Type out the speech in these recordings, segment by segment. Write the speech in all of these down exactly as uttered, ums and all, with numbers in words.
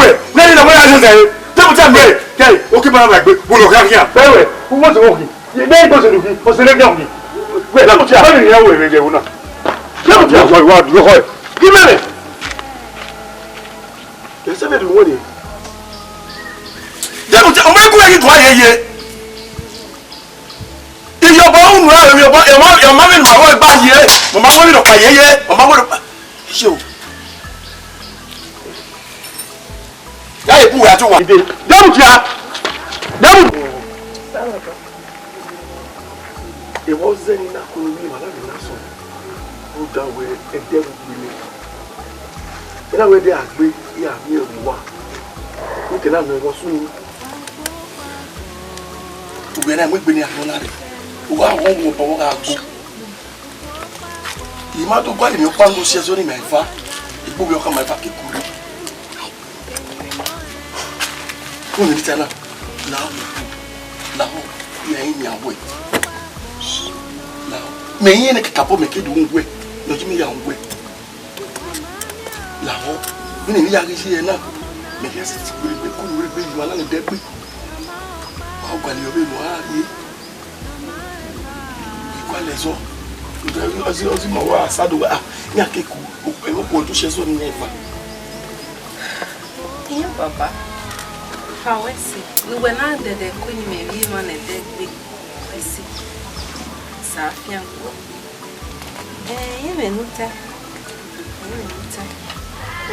wẹ, ne ni na wẹ ya zẹzẹ re. Te mu ta mẹ, ke, o ke ma na gbe, wo lọ khian khian. Wẹ, wẹ, u wo se wo khi. Ye, ne i go se lu khi, o se ne khian khi. Wẹ, te mu ta. Wẹ ni ya wẹ, wẹ, wẹ, wo na. Te mu ta. Wa, wa, wa, wa. Ki mẹ. Ẹ sẹ vbe lu wẹ ni. Te mu ta, o ma ku wẹ ghi gua ye ye. Ọmọ, ọmọ, ọmọ mi ma wẹ gba ye, ọmọ mi nọ kpa ye ye, ọmọ mi nọ kpa. Iye o. Ya ye bu ya to wa. Dẹ́rù kìá. Dẹ́rù. Ẹvbo zẹ ne I na kunu vbe emwa na vbe na sọn, rhunmwuda wẹ ẹdẹ vbe ugbele. I na wẹ ẹdẹ a gbe, I gha miẹn vbe uwa. Ute na nọ ẹghẹ ọsunu. Uwẹ na mu egbe ne a nọ na rre. U gha ghọ vbe obọ, u gha go. I ma do gualọ emwi ọkpa ne u si ẹzọ ne ima eva, egbe ovbi ọkhan ma eva ke ku rre. Unu ni ta na, lahọ, lahọ, mẹ i yan wẹ. Lahọ, mẹ i yan ne kakabọ mẹ ke do ru wẹ, ne ọ ji mẹ ya ru wẹ. Lahọ, vbene emwi ya ghi ye na, mẹ hia sẹtin gbe egbe, kunu vbe egbe, ima na ni dẹ gbe. Wa gualọ vbene u gha rrie. Igualọ ẹzọ, ọzi, ọzi ma wa sa do wa, ah, iran ke ku, okpẹ vbe okhuo do si ẹzọ ne iran eva. Iran baba, fa wẹ sẹ, ne uwẹ na dẹdẹ ku ne imẹ vbe emwa ne ẹdẹ gbe, wẹ sẹ, sa fian. Eh, imẹ ne u ta.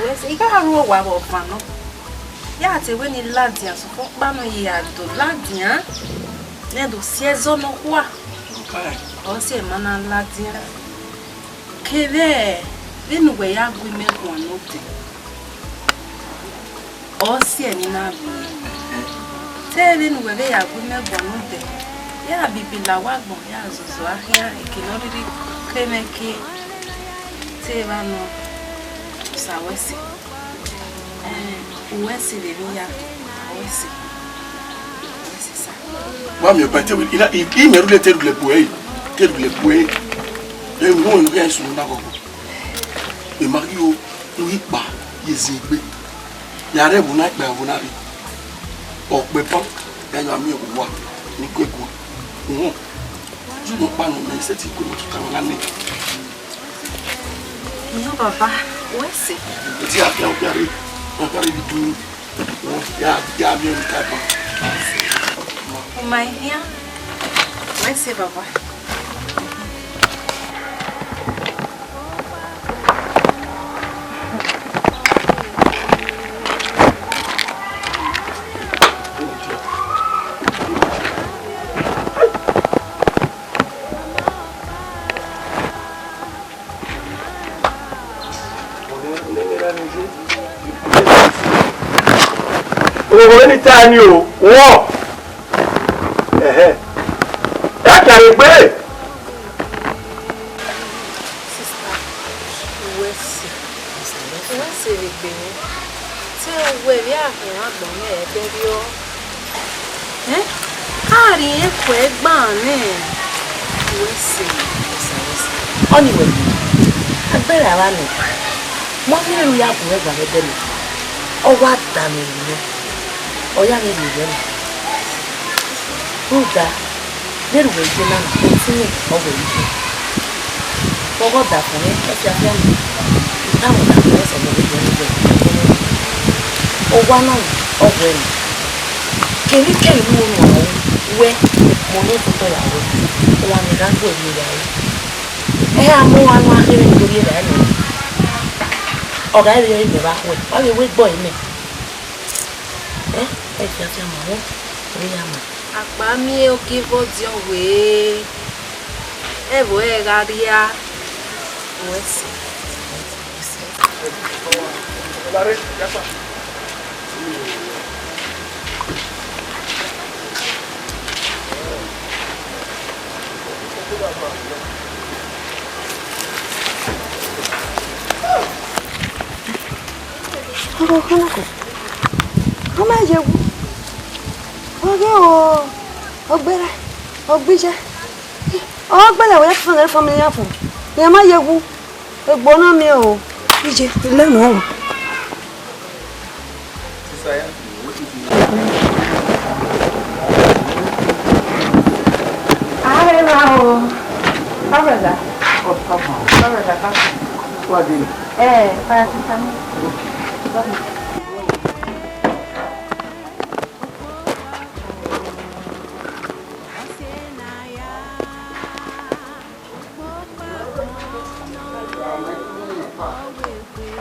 Wẹ sẹ, I gha ru owa vbe ọvan nọ. Ya te wẹ ne I ladian, sokpan ọkpa nọ ya do ladian, ne do si ẹzọ nọkhua. Ọ si ẹre ma na ladian. Kevbe vbene uwẹ ya gu imẹ guan ne odẹ. Ọ si ẹre ne I na vbiẹ. Te vbene uwẹ vbe ya gu imẹ guan ne odẹ, ya bibi la owa agbọn, ya zozo a khian eke ne ọ rhirhi ke mwẹ ke. Te evba nọ, sa wẹ sẹ. Eh, uwẹ sẹ vbe emwi ya, uwẹ sẹ. Uwẹ sẹ sa. Wa miẹn ọba, te wẹ, I na, I, I miẹn rhulẹ te rhulẹ bu ẹre, te rhulẹ bu ẹre. Ẹ, wẹ ne ọ khian sunu na ghọghọ. Emwa ghi ro, ne u ghi kpa ye zin egbe. Ya rre ẹvbo na, kpa ẹvbo na rre. Ọ kpẹ ban, ya ya miẹn owa ni gue guan. Uhun. Ju nọ kpa nọ mẹ, I sẹtin gue mẹ tuta wẹ na nẹ. Iyẹn baba, wẹ sẹ. Eti a khian, ọ khian rre, ọ khian rre vbe idu. Ya, ya miẹn owa ta ban. U ma i khian, wẹ sẹ baba. Oho, anytime o, wọ. Ẹhẹ. Ẹ kẹre gbe. Sista, uwẹ sẹ, uwẹ sẹ vbe egbe mwẹ. Te uwẹ vbe a khian agbọn mwẹ ẹdẹ rriọ? Ẹn? A rhie ẹko ẹgban nẹ. Uwẹ sẹ. Ọni wẹ, agbẹrẹ ava nọ, mọ miẹn ru ya gu ẹgban vbe ẹdẹ nẹ. Ọ wa da mwẹ ru nẹ. Ọ ya mwẹ rhie yọ nẹ. Rhunmwuda, vbene uwẹ ye na, otinẹ ọ wẹ ye. Vbe ọghe ọdafẹn mwẹ, ọ fiafia nẹ. I tama ọdafẹn mwẹ sẹ ọmọ vbe ye ne uwẹ. Owa na, ọ wẹ nẹ. Kevbe ikẹre ne u ru aro, wẹ, mo ne ototọ ya wẹ, uwa ne gha gu ẹre ya wẹ. Ẹ a mu uwa ne uwa kherhe do rhie evbare nẹ. Ọ gha rhie ẹre mẹ vbe akhuẹ, wa vbe wẹ egbe ọre mẹ. Ẹ, ẹ fiafia ma wẹ, ọ ya ma. Akpa miẹn ogieva ọdiọn wee, ẹvbo ẹre gha rhia, wẹ sẹ. Ọmọ ye wu. Ọ ghe o, ọ gbẹre, ọ gbije. Ọ gbẹre wẹ ya fẹfẹ ne family ya fo. Iran ma ye wu. Egbe na miẹn o. Ije, lẹ nọ. Areva o. How brother? How brother? How brother? What do you? Eh, fire to come. Okay.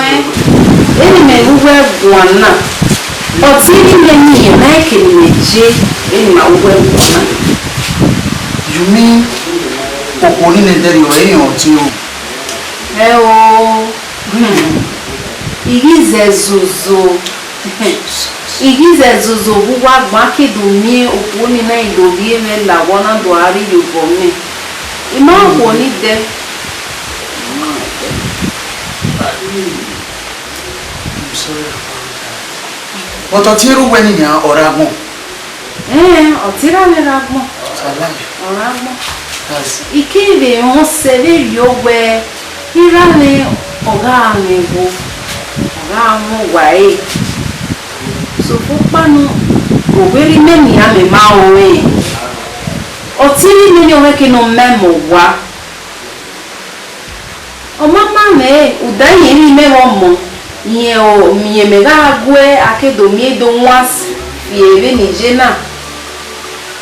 nuẹn, eni mẹ vbe uwẹ guan na, ọtẹn ne imẹ miẹn na, ẹke ne imẹ ye, eni ma vbe uwẹ guan na. You mean okhuo ni nẹdẹrriọ ẹre ọtẹn ru? Ẹo, hmm, I ghi zẹ zozo. I ghi zẹ zozo vbe uwu agbọn, a ke do miẹn okhuo ni na, I do rhie mwẹ la, wa na do a rri ye obọ mwẹ. I ma okhuo ni dẹ. I'm sorry about that. But ọtẹn erha uwẹ ni nian, ọ rre agbọn? Ẹn, ọtẹn erha mwẹ rre agbọn. Salaam. Ọ rre agbọn. Yes. I keghi vbe rẹn ọsẹ vberriọ wẹẹ, erha mwẹ ọ gha mwẹ ẹvbo, ọ gha mwẹ owa ẹre. Sokpan ọkpa nọ, ovbi erha mwẹ nian mẹ ma ru ẹre. Ọtẹn erha mwẹ ni ọ khẹke ne ọ ma mẹ owa. Ọ ma ma mwẹ, uda irẹn vbe imẹ vbe ọmọ, irẹn ọ miẹn mẹ gha guẹ, a ke do miẹn do wan fi vbene I ye na.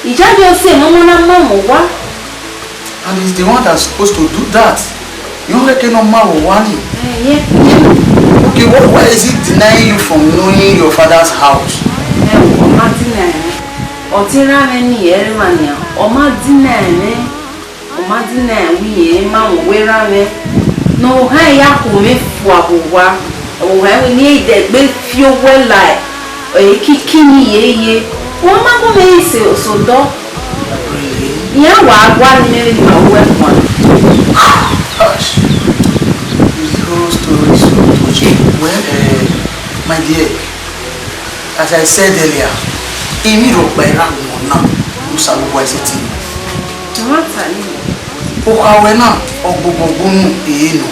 I ya ghi sẹ ne ọmọ na ma mwẹ owa. And he's the one that's supposed to do that. Irẹn ọ khẹke ne ọ ma mwẹ owa ni. Eh, yeah. Okay, what, why is he denying you from knowing your father's house? Ẹ o, ọ ma deny mwẹ. Ọtẹn erha mwẹ ni ẹre emwa nian, ọ ma deny mwẹ. Ọ ma deny mwẹ wẹẹ irẹn ma mwẹ owa erha mwẹ, ne ohan ya khu mwẹ fua vbe owa, ohan wẹẹ ne I dẹ egbe fi owẹ la, ẹ, kiki ni ye ye, ọ ma gu mwẹ sẹ osẹ odọ. Iran wa gua ne imẹ vbe ma uwẹ guan. Gosh, the whole story is so touching. Well, eh, my dear, as I said earlier, emwi rhọkpa erha agbọn na, Osanobua i sẹtin. Ọ ma ta ni. Okha ruẹ na, ọ gbogbo gbunu ẹre nọ.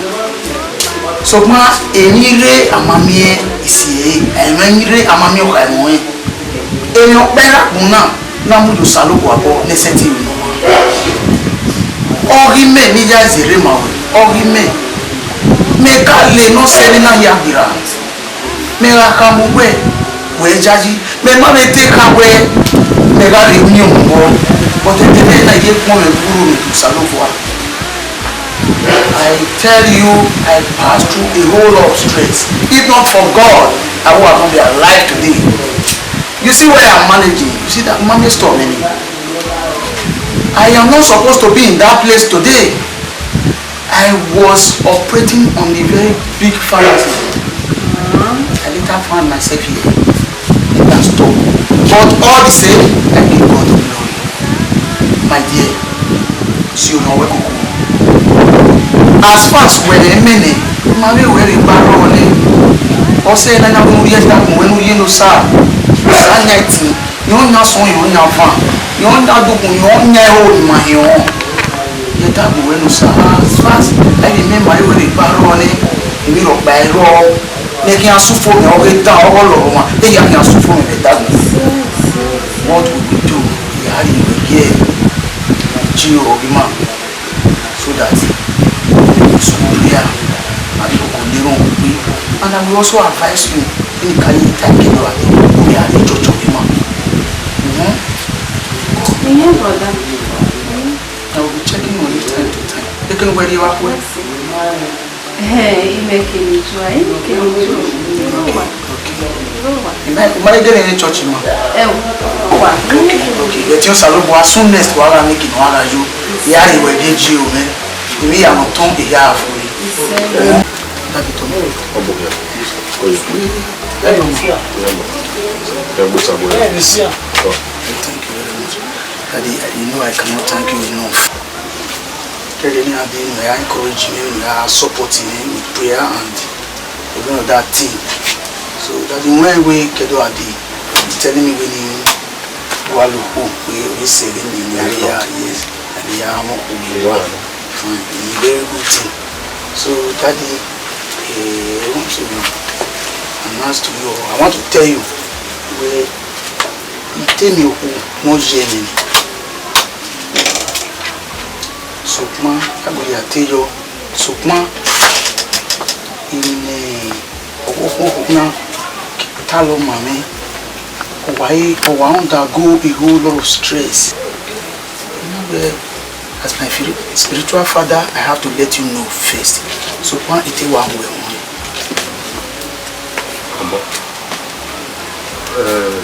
Sokpan emwi rre a ma miẹn isi ẹre, emwi rre a ma miẹn okhaemwẹ ọnrẹn. Emwi ọkpa erha agbọn na, na mu ye Osanobua obọ ne sẹtin vbe nọ. Ọ ghi mẹ ne I ya zẹrẹ ma ruẹ, ọ ghi mẹ. Mẹ ka le ne ọ sẹ ne na hia gbera. Mẹ gha khama uwẹ, wẹ yayi, mẹ ma vbe te kha wẹ mẹ gha rhie uyinmwẹ obọ, but ẹdẹdẹ na ye kpọnmwẹ vbe urhu ne Osanobua. I tell you, I passed through a whole lot of stress. If not for God, I would have not been alive today. You see where I'm managing? You see that money store many. I am not supposed to be in that place today. I was operating on a very big fallacy. I later found myself here in that store. But all the same, I give God the glory. My dear, si ọmọ wẹ koko. As far as wẹ ne mẹ nẹ, ma vbe wẹ rre gba rrọọ nẹ. Ọ sẹ ne a na mu rhie ẹdagun wẹ ne u rhie ne Osa, Osa yan ẹtin. Yọn yan sọn, yọn yan van, yọn yan dukhun, yọn yan ẹho ne ima hiọn. Ye ẹdagun wẹ ne Osa, as far as I remember, I wẹ rre gba rrọọ nẹ, emwi rhọkpa i rrọọ, ne khian sufo mẹ ọghe dan ọghe ọlọghọmwa, ehia khian sufo mẹ vbe ẹdagun. What we will do, I ya rhie wẹ ye, Jihova ima. So that school prayer, and people go dey run quick. And I will also advise you, in the kind of time you are, we are in church of Emma. Mm-hmm. Yeah, brother. I will be checking on you time to time. You can worry about what? Hey, you make me try. You make me try. Okay. Ima, ima i gele ne church ma. Ẹ o, wa. Okay, okay. But you Osanobua, as soon next wa gha make no ara yo. Ya ri we ge ji o me. Imi ya no ton e ya fu. Daddy, to me. Obo ya. Oyo. Hello. Hello. Hello, Samuel. Thank you very much. Daddy, you know I cannot thank you enough. Kẹghe ne iran dee, ne iran encourage me, ne iran support me with prayer and even other thing. So that the one way Kedo Adi is telling me when he wa lo po pe o se le ni ni area, yes, and he am o. Fine, it's a very good thing. So Daddy, eh, I want to announce to you, I want to tell you, wẹ I te miẹn okhuo ne ọ ye ẹmwẹ nẹ. Sokpan, a gbe ya te yọ. Sokpan, I miẹn ọvbokhan na talọ ma mwẹ. Ọ wa re, ọ wa undergo a whole lot of stress. You know, eh, as my spiri-, spiritual father, I have to let you know first. Sokpan, I te wa hu ẹmwẹ. Ọmọ. Eh,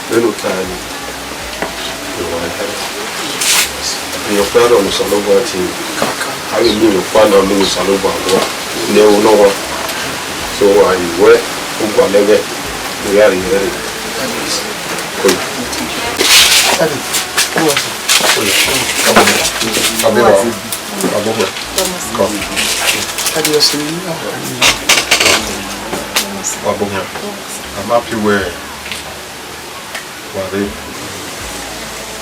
Vbene ọ ta ẹre, emwi ọkpa na ne Osanobua tie, a vbe miẹn emwi ọkpa na ne Osanobua vbọ ne ẹvbo nọ wan. So, a ye wẹ u gualọ ẹghẹ ne u ya rhie ẹre. Daddy, come on. Come on. Come on. Come on. Yes, yeah. Wa bọ, I'm happy wẹ wa rre.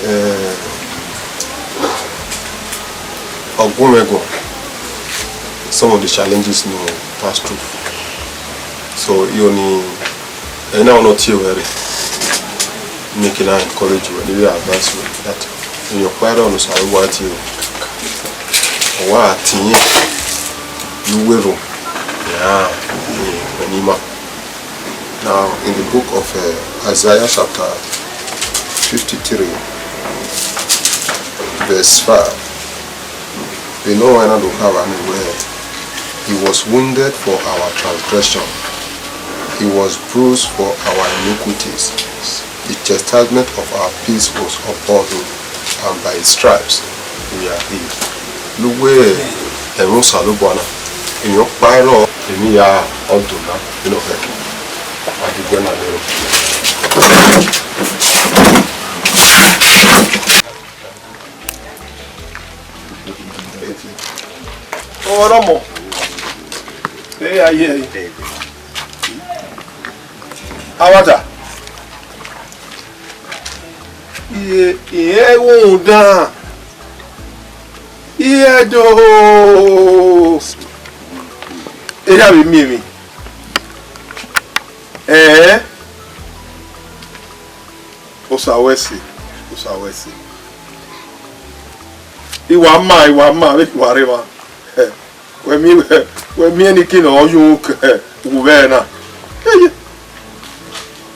Eh, ọ gu mwẹ guan some of the challenges ne I pass through. So, I ho ni, ẹre na ọ ne ọ tie ruẹ rre. Make I encourage you, I will advise you that emwi ọkpa rrọọ ne Osa wa tie ruẹ, ọ wa tie ye uwu erhunmwu, ya, eh, wẹ ni ma. Now, in the book of, uh, Isaiah chapter fifty-three, verse five, vbene ọ na do kha vbe amẹ wẹẹ, "He was wounded for our transgression, he was bruised for our iniquities, the chastisement of our peace was upon him, and by his stripes we are healed." Lu wẹ ẹmwẹ Osanobua na, emwi ọkpa rrọọ, emwi hia ọ do na, vbene ọ khẹke. A diguẹ na nẹ. Ọmọ ne ọmọ. Ẹ ya ye ẹre. Avata. Iye, iye ẹghẹ dan. Iye do. Ẹ ya vbe miẹn emwi. Ẹẹ. Osa wẹ ẹse, Osa wẹ ẹse. I wa ma, I wa ma, vbe I wa rre emwa. Wẹ miẹn, wẹ miẹn enikin ne ọ yo ke uwẹ na. Eye.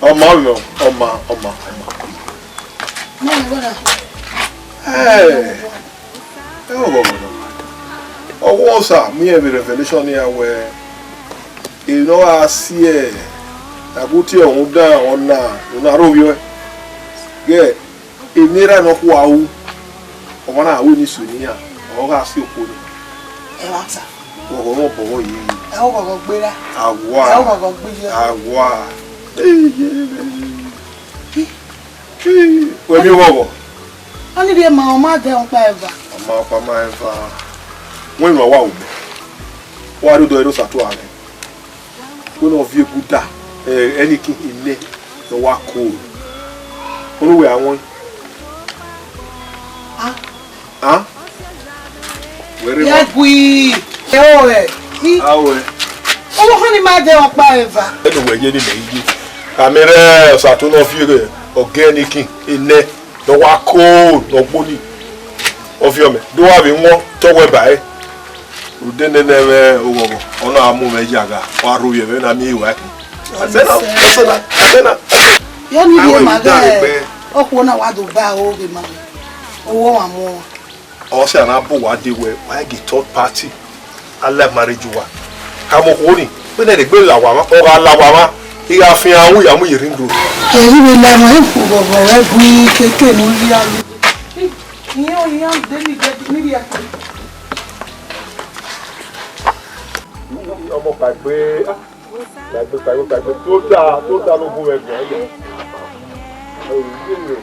Ọ ma mwẹ, ọ ma, ọ ma, ọ ma. Mama, brother. Hey. Ẹ, ọ, ọ, ọ, ọ. Ọwọ Osa mu irẹn vbe Revelation nian wẹẹ, emwi ne ọ gha si ẹe, ne a gu tie rhunmwuda ọna, ne a rhovbiẹ ọe. Ghẹ, emwi ne erha ne ọ khua ru, ọmwa na ru emwi sunu iran, ọ gha si okhuo nii. Ẹmwata. Ọghọ mwẹ obọ vbọ ye. Ẹ, ọghọghọ gberra. Awa. Ẹ, ọghọghọ gberra. Awa. Wẹ miẹn ọghọghọ? Ọnii rhie ma, ọ ma dẹ ọkpa eva. Ọ ma ọkpa ma eva. Wẹ emwi ne wa ru mẹ, wa rhie odọ ẹre Osa tua mwẹ. Wẹ ne ọ viọ eguda, ẹ, ẹniki nẹ ne ọ wa ko. Ọnii wẹ a wọn. Ah. Ah? Wẹ rre ya emwa. Gui. Ẹ o ẹ. I. A wẹ. Ọvbokhan ni ma dẹ ọkpa eva. Ẹdẹ wẹ ye ne mẹ ye. Amẹ rẹ Osa to ne ọ viọ ọgẹ ẹniki nẹ, ne ọ wa ko ne ọ gbo ni. Ọ viọ mẹ. Do wa vbe wọn tọ wẹ ba ẹre. Rhunmwuda nene mwẹ oghọghọ, ọ na mu mwẹ ya gha, wa rhovbiẹ mwẹ na miẹn iwa ẹkhin. Asena, asena, asena. Yọ ni rhie ma ghẹ, ọkhuo na wa do ba aro ghe ma. Owo ọmwa mu ọmwa. Ọ sẹ a na bu uwa dee wẹẹ, wa i gie third party a la marriage uwa. Khama okhuo ni, vbene ẹre egbe la uwa mwa, ọ gha la uwa mwa, I gha fian ru ya mu ye ring road. Ẹi vbe la mwa, e khuo vbọvbọ, ẹ bu ikeke ne u rhia lu. Iyan, iyan, David, David, Miriam. Ọmọ kpaegbe, ah, kpaegbe, kpaegbe, kpaegbe, tó dáa, tó dáa ló gún ẹgbẹ̀rún yẹn. Ẹ ò rí èèyàn.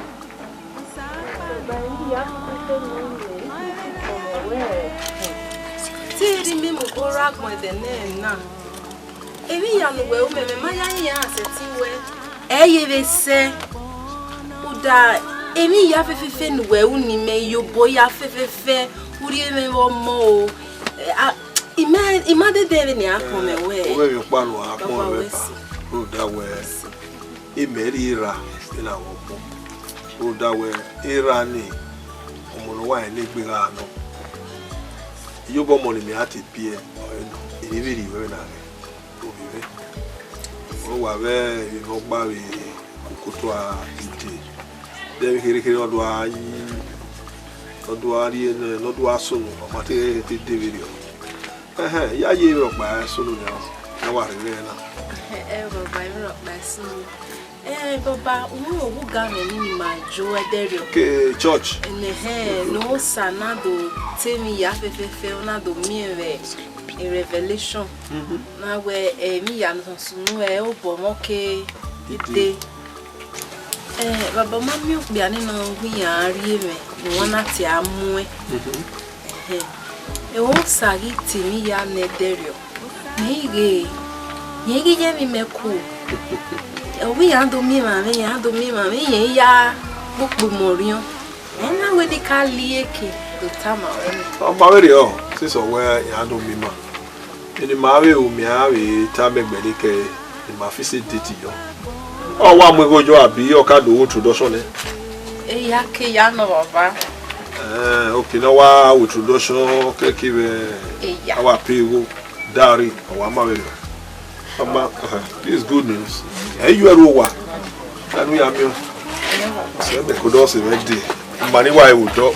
Te I rhie miẹn mu obọ rre agbọn ẹdẹ nẹ na. Emwi hia ne uwẹ ru mẹ, mẹ ma ya yin iran sẹtin wẹ. Ẹ i ye vbe sẹ. Rhunmwuda emwi hia fẹfẹfẹ ne uwẹ ru ne imẹ ye obọ hia fẹfẹfẹ, u rhie mwẹ vbe ọmọ o. Ẹ, a, I ma, I ma dede vbene a kpọnmwẹ wẹ. Ovbi mwẹ ọkpa ne a kpọnmwẹ ba, rhunmwuda wẹ, imẹ rhie erha vbene a vbe ọkpọn. Rhunmwuda wẹ, erha ni, ọmọ ne ọ wa rẹn ne egbe gha nọ. Iyobọ ọmọ ne imẹ ra te biẹ, ọre nọ, eni vbe rhie ruẹ vbene a ghẹ, ovbi mwẹ. Ọ wa vbe emwi ne ọ gba vbe Kokoto a dide. Dẹ vbe kherhe kherhe ọ do a yi, ọ do a rhie nẹ, ne ọ do a sunu, ọ ma te te de vberriọ. Ẹhẹn, ya ye emwi rhọkpa sunu nẹ, ne wa rre na. Ẹ, baba, emwi rhọkpa sunu. Ẹ, baba, u ru owa ga mwẹ ni ma jo ẹdẹrriọ. Ke church. Ẹhẹn, ne Osa na do te emwi hia fẹfẹfẹ, ọ na do miẹn vbe Revelation. Mhm. Na wẹ, eh, emwi hia ne ọ sunu, ẹ, obọ mwẹ ke dede. Eh, baba, ma miẹn okpia ni nọ wẹ iran rhie mwẹ, ne uwa na te a muẹn. Mhm. Ẹhẹn. Ẹ, Osa ghi te emwi hia nẹ ẹdẹrriọ. Ighe, irẹn ghi ye emwi mẹ ku. Ọ vbe iran do miẹn emwa mwẹ, iran do miẹn emwa mwẹ, irẹn ya kpokpo imẹ orhiọn. Ẹ na wẹ ne I ka lie eke do tama ruẹ nẹ. Ọ ma vberriọ, since ọ wẹ iran do miẹn ima. Eni ma vbe ru, mia vbe tama ẹgbẹe ne kẹe, ne ima fi se date yọ. Ọ wa mu igho yọ abi ọ ka do ru introduction nẹ? Eya ke ya nọ, baba. Eh, okay, ne ọ wa ru introduction, kẹkẹ vbe Eya. A wa pay igho, dowry, ọ wa ma vberriọ. Ama, uh, this is good news. Ẹ i yu ẹre uwa. Anu ya miẹn. Sẹ mẹ ko dọ sẹ mẹ dee. Ima ni wa ẹvbo dọ.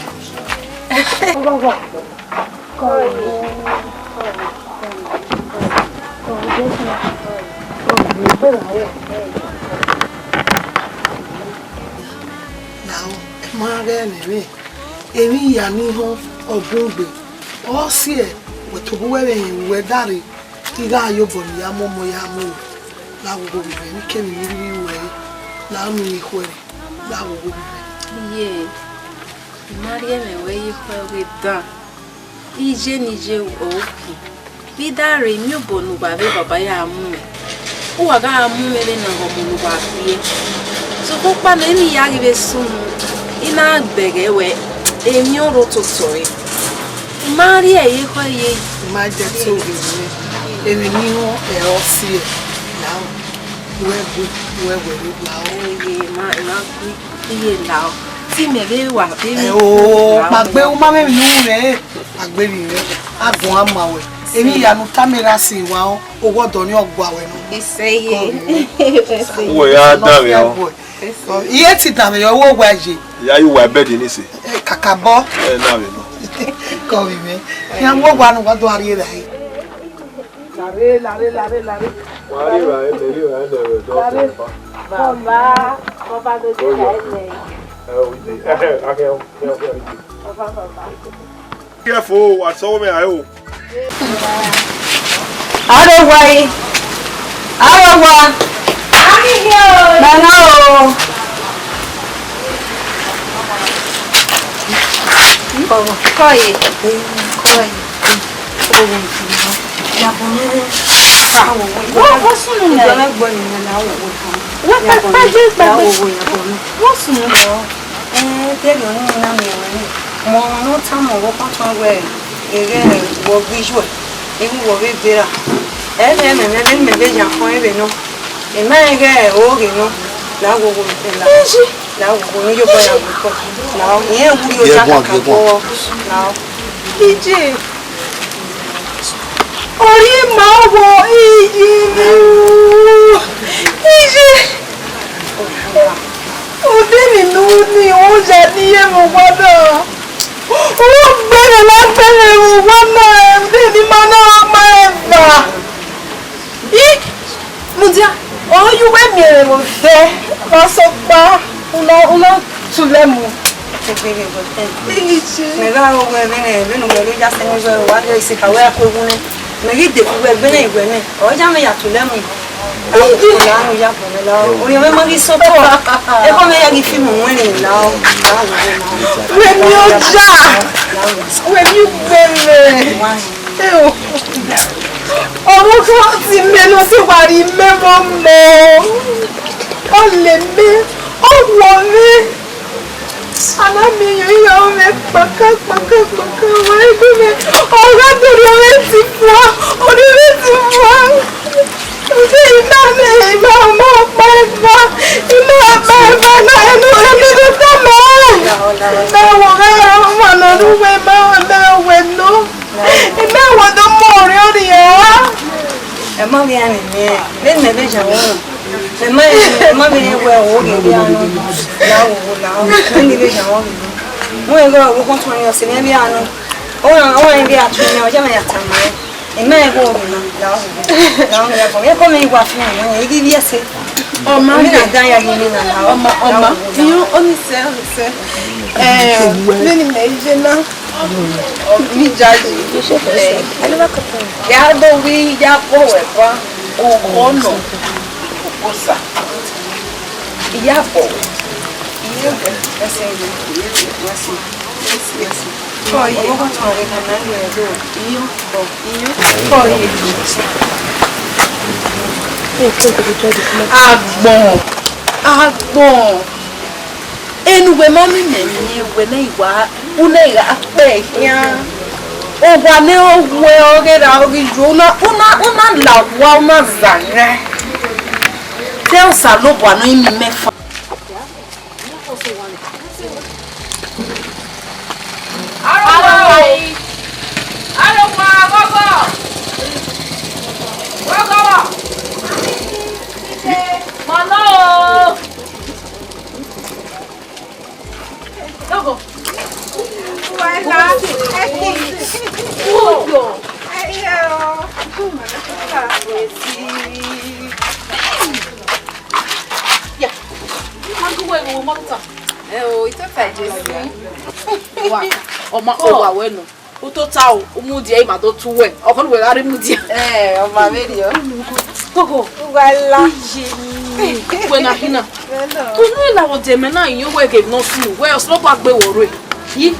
Lahọ, ma ghẹ nẹ mwẹ, emwi hia ni họn ọgungbe, ọ siẹ, wẹ tobọ uwẹ vbe rẹn uwẹ dare, I gha ye obọ ne I ya mu ọmọ ya mu ro, la ghogho vbe mwẹ, ne I kevbe ne I rhirhi ruẹ re, la unu ye khuẹrhẹ, la ghogho vbe mwẹ. Iye, I ma rhie ẹmwẹ ruẹ ye khuẹ ghe dan. Iye ne iye ọre uki. Vbe I da rre, I miẹn obọ ne uwa vbe baba ya mu mwẹ. Uwa gha mu mwẹ vbene ọmọ ne uwa biẹ. Sokpan ọkpa nọ, emwi ya ghi vbe sunu, I na gbẹghẹ wẹ emwi ọrọre ototọ re. I ma rhie ẹre ye ekhọe ye. I ma jẹ te oghe mwẹ. Emwi ne I họn ẹre ọ siẹ. Lahọ, wẹ gu, wẹ wẹ ru lahọ. Iye, I ma, I ma gu, iye lahọ. Te imẹ vbe wa vbe emwi. Ẹ o, ma gbe u ma mwẹ emwi ne u mwẹ. Agbẹvbi mwẹ, a guan ma wẹ. Emwi hia ne u tama erha sin wa, owa ọdọ ni ọ gua wẹ nọ. Isẹ ye. Uwẹ ya danmwẹ ọ. Iye ti danmwẹ ọ, wo wa ye. Ya yu wa bed ni se. Kakabọ. Ẹ na vbe nọ. Kọvbi mwẹ. Iran wo wa ne uwa do a rrie rae. Lare, lare, lare, lare. Wa rrie rae, mẹ rrie rae, mẹ rrie rae. Baba, baba do de rae mẹ. Ẹ o, ide. Ẹ, ẹ, akẹ o. Careful, wa sẹ ọmwa mwẹ rae o. Aro wa yi. Aro wa. Mẹ na o. Kọ ye. Kọ ye. Wọ́n sùn nù mẹ́. Wọ́n pàjẹ́ ìpàgbé. Wọ́n sùn nù. Ẹ, te erriọ ne I na miẹn ruẹ nẹ, mẹ ọmwa ne ọ tama ọvbokhan tuẹn wẹẹ, eghẹ wẹ ọ gbe iyuẹ, emwi wẹ ọ vbe gberra. Ẹ i mwẹ, mẹ vbe, mẹ vbe ya khọn ẹvbo nọ. I ma rẹn ighẹ oghe nọ, la ghogho, la, la ghogho ne u ye obọ ya gbe kọ. La, irẹn wurri oya kakabọ, la. Iye, ọ rhie ima vbọ, iye, iye. Ude ni ne u ni, u ya ne iye vbe owa na. U gbe mwẹ na gbe mwẹ vbe owa na, ude ne ima na ma eva. I, mudia, ọ ye uwẹ miẹn mwẹ vbe odẹ, wa sokpan, u na, u na tulẹ mu. Mẹ gha ro wẹ vbene, vbene uwẹ rre ya sẹ ne wẹ wa ghe isi ka wẹ a ku ewun nẹ. Mẹ ghi dekun wẹ egbe na iwẹ nẹ, ọ ya mwẹ ya tulẹ mu. Orhiọn mwẹ ma ghi sotọ, ekhọe mwẹ ya ghi fi mu wẹnrẹn la. Wẹ miẹn oja, wẹ miẹn ugbẹn mwẹ. Eo, ọmọ kan ti mẹ ne ọ sẹ wa rhie mẹ vbe ọmọ. Ọ le mẹ, ọ wọ mwẹ. A na miẹn iran, iran mwẹ kpaka, kpaka, kpaka, wa gu mwẹ. Ọ gha do rhie mwẹ ti fua, ọ rhie mwẹ ti fua. Ude ima mwẹ, ima, ima kpa eva, ima kpa eva na, enu, enu do tama. Na wọ gha ra ọmwa nọ ne uwẹ ima, na wẹ nọ. Ima wẹ do mu orhiọn rria. Ẹ ma ghi rẹn mẹ, vbene mẹ vbe yan wẹ. Ẹ ma, ẹ ma vbe rẹn wẹ o ghi rhie anu. La wo, la wo. Vbene vbe yan wẹ. Mu ego wo kon tun ni o se ni vbe anu. O ran, o ran vbe atu ni o ja me ya ta ma. Ẹ ma ego wo na. La wo. La wo ya ko. Ye ko me igua fi ni, ye gi bi ese. Ọ ma mi na dan ya gi mi na la wo. Ọ ma, ọ ma. Iyo, oni se, oni se. Eh, vbene mẹ je na. Ni judge. Eh, ya do wẹ ya kpọ wẹ ba, okhuo nọ, Osa. Iyabọ wẹ. Iye wẹ, ẹse wẹ, iye wẹ, ẹse, ẹse, ẹse. Agbọn, agbọn. Enu wẹ ma miẹn mẹ miẹn wẹ ne I wa, u na gha kpẹ khian. Owa ne ọ wẹ ọghe ra ọ ghi yo, u na, u na, u na la owa, u na zagha. Te Osanobua nọ, I miẹn mẹ fa. Arowa, arowa, ghọghọ, ghọghọ, ma nọ o. Ghọghọ. Uwa la, ẹ kiri. Uyo. Ẹ yẹ o. Ya. Ma gu wẹ wo mọto ta. Ẹ o, itota Jesu. Wa, ọ ma, ọ wa wẹ nọ. U tota o, u mudia ima do tu wẹ. Ọkhọ ne uwẹ gha rre mudia. Ẹ, ọ ma vberriọ. Ghọghọ. Uwa la. Iye. Wẹ na hina. Unu na wo de mẹ na, iye wẹ ghe nọ sunu. Wẹ Osanobua gbe wọ rre. Yi.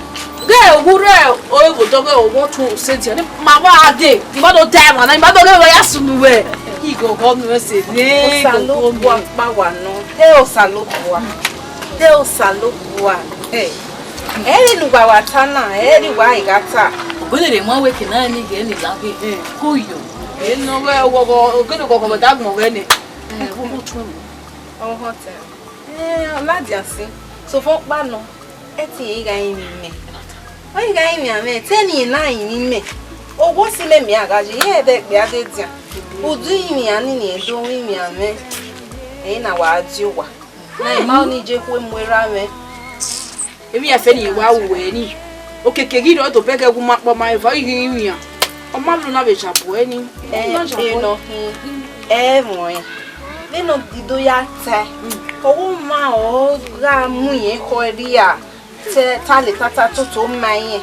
Ghe wu rre o, e wo dọghe o, wo tu se dia. Ma wa de. Ima do da emwa na, ima do ghe wẹ ya sunu wẹ. Ighọghọ nu ẹse ne. Osanobua kpa wa nọ. Te Osanobua. Te Osanobua. Ẹ. Ẹ ri ne uwa wa ta na, ẹ ri uwa i gha ta. Ogele rre mu avbe eke na ni ghe ni la ghe. Ko yo. Ẹ nọ wẹ oghọghọ, ogele oghọghọ vbe dagbọn ghẹ nẹ. Ẹ, wo mo tun. Ọhọ tẹ. Ẹ, ọ ladian sin. Sofọ kpa nọ. Ẹ ti i gha rinmwian mẹ. Ọ i gha rinmwian mẹ, te ne I na rinmwian mẹ. Owo si mẹ miẹn a gha ye, iran ẹdẹ gbe a de dian. Udu rinmwian ni, ne I do rinmwian mẹ. Ẹ i na wa die owa. Na ima ọni je khu emu erha mwẹ. Emwi efe ni wa ru wẹ ni. Okeke ghi rrọọ do bẹghe wu ma kpọ ma eva, ọ ghi rinmwian. Ọ ma lo na vbe jabọ ẹni. Ẹ, ọ na jabọ. Enọ hin, ẹ mwẹ. Vbene ọ do ya tae, ọvbokhan ọ gha mu irẹn ekhọe rria, te ta le tata toto ma irẹn.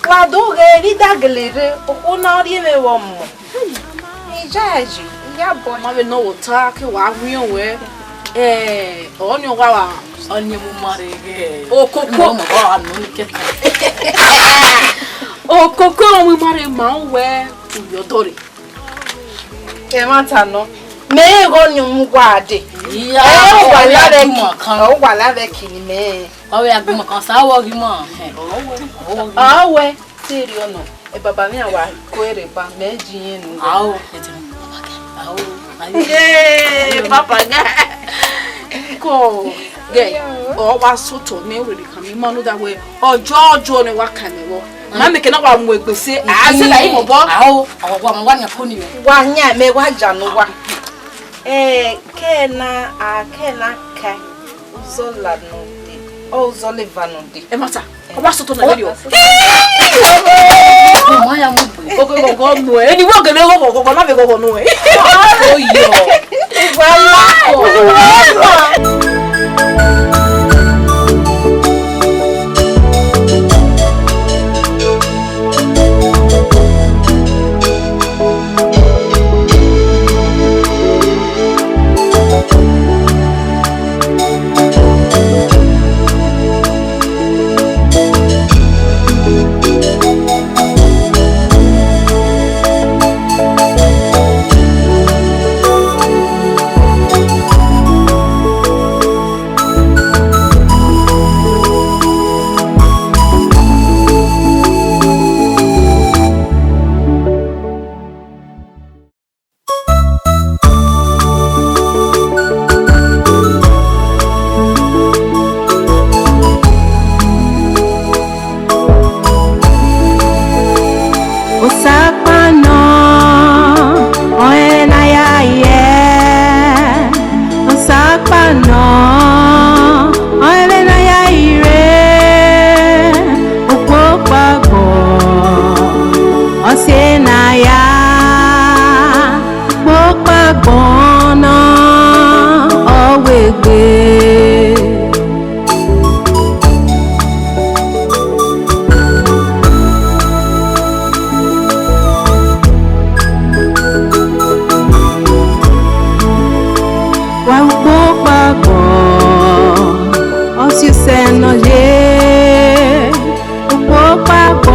Wa do ghe vbe idagele rre, okhuo na ọ rhie mwẹ vbe ọmọ. Ijaeji, iyabọ. Ma vbe nọ wẹ ota ke wa wiọn wẹ. Eh, ọni ọ wa wa. Ọni mu ma rre ghe. Okoko. Mo mo wa nọ ni kẹkẹ. Okoko, ọ mu ma rre ma wẹ uyọdọ rre. Ẹmwata nọ. Mẹ i ghe ọni mu wa dee. Iya, ẹ, ọ wa la vbe ki, ọ wa la vbe kini mẹ. Ọ vbe ya gbọmọ kan sa wọ ghi mọ. Ọ wẹ, te erriọ nọ, ẹ baba mwẹ a wa ko ẹre ba, mẹ ji yẹn nu. Ao, ete mu baba kẹ. Ao, aye. Ye, baba ga. Ko, ghe, ọ wa sotọ ne orere kan mi ma no da wẹ, ọjọ ọjọ ne wa kan mẹ vbọ. Ma mẹ kẹ na wa mu egbe se, a se la i mọ bọ. Ao, ọ wa ma wa yan ko ni. Wa yan mẹ wa ja no wa. Eh, kẹ na, a kẹ na ka. Uzọla nọ de. Ọ uzọla eva nọ de. Ẹmwata, ọ wa sotọ na vberriọ. Ọ ma ya mu egbe. Ogo, ogo, ogo, nuẹ. Eni wẹ ogele ogo, ogo, ogo, na vbe ogo, ogo, nuẹ. Oyo. Wa la.